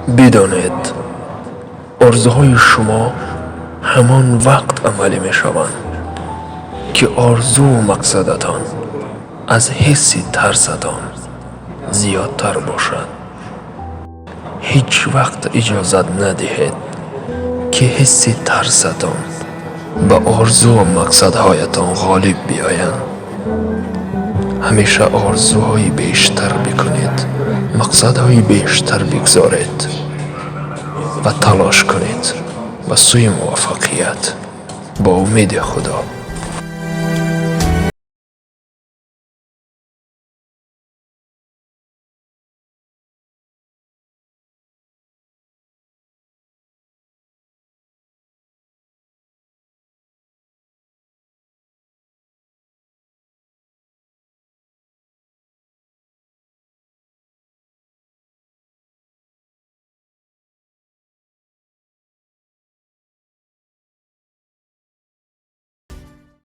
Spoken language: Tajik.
Бидонед, орзуҳои шумо ҳамон вақт амалӣ мешаванд, ки орзуву мақсадатон аз ҳисси тарсатон зиёдтар бошад. Ҳеҷ вақт иҷозат надиҳед, ки ҳисси тарсатон ба орзуву мақсадҳоятон ғолиб биёянд. Ҳамеша орзуҳои бештар бикунед, мақсадҳои бештар бигзоред ва талош кунед ба сӯи муваффақият бо умеди Худо.